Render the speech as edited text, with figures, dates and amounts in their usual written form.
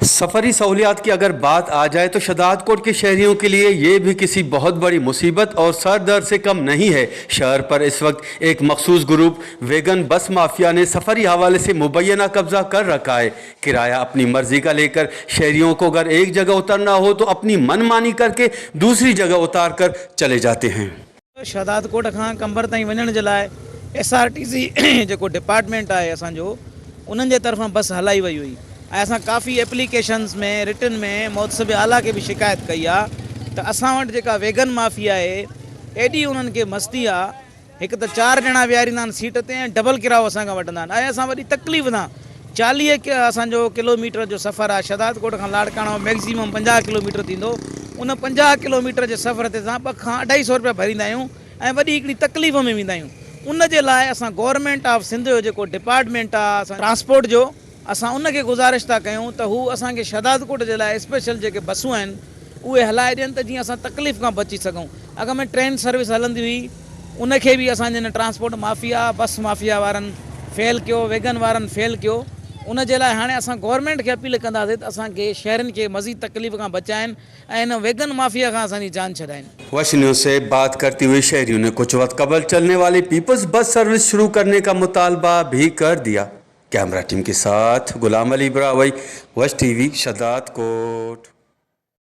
सफरी सहूलियात की अगर बात आ जाए तो शहदादकोट के शहरियों के लिए ये भी किसी बहुत बड़ी मुसीबत और सर दर्द से कम नहीं है। शहर पर इस वक्त एक मखसूस ग्रुप वेगन बस माफिया ने सफरी हवाले से मुबैना कब्जा कर रखा है। किराया अपनी मर्जी का लेकर शहरियों को अगर एक जगह उतरना हो तो अपनी मनमानी करके दूसरी जगह उतार कर चले जाते हैं। शहदादकोट खां कंबर ताईं वञण जे लाइ एस आर टी सी जेको डिपार्टमेंट आहे असांजो उन्हनि जे तरफ़ां बस हलाई वई हुई ऐं असां काफ़ी एप्लीकेशंस में रिटन में मोहतसिब आला खे बि शिकायत कई आहे त असां वटि जेका वैगन माफिया आहे एॾी उन्हनि खे मस्ती आहे। हिकु त चारि ॼणा विहारींदा आहिनि सीट ते ऐं डबल किरायो असां खां वठंदा आहिनि ऐं असां वॾी तकलीफ़ सां 40 असांजो किलोमीटर जो सफ़र आहे। शहदादकोट खां लाड़काणो मैक्सिमम 50 किलोमीटर थींदो। उन 50 किलोमीटर जे सफ़र ते असां 2 खां 250 रुपया भरींदा आहियूं ऐं वॾी हिकिड़ी तकलीफ़ में वेंदा आहियूं। उन जे लाइ असां गवर्नमेंट ऑफ सिंध जो जेको डिपार्टमेंट आहे असां ट्रांसपोर्ट जो असां उनखे गुज़ारिश था कयूं त हू असांखे शहदादकोट जे लाइ स्पेशल जेके बसूं आहिनि उहे हलाए ॾियनि त जीअं असां तकलीफ़ खां बची सघूं। अॻ में ट्रेन सर्विस हलंदी हुई उनखे बि असांजे हिन ट्रांसपोर्ट माफिया बस माफिया वारनि फेल कयो, वैगन वारनि फेल कयो। उन जे लाइ हाणे असां गवर्नमेंट खे अपील कंदासीं त असांखे शहरनि खे मज़ीद तकलीफ़ खां बचाइनि ऐं हिन वैगन माफिया खां असांजी जान छॾाइनि। वश न्यूज़ से बात करते हुए शहरियों ने कुछ वक्त कबल चलने वाली पीपल्स बस सर्विस शुरू करने का मुतालबा भी कर दिया। कैमरा टीम के साथ गुलाम अली ब्रावई, वश टीवी, शहदादकोट।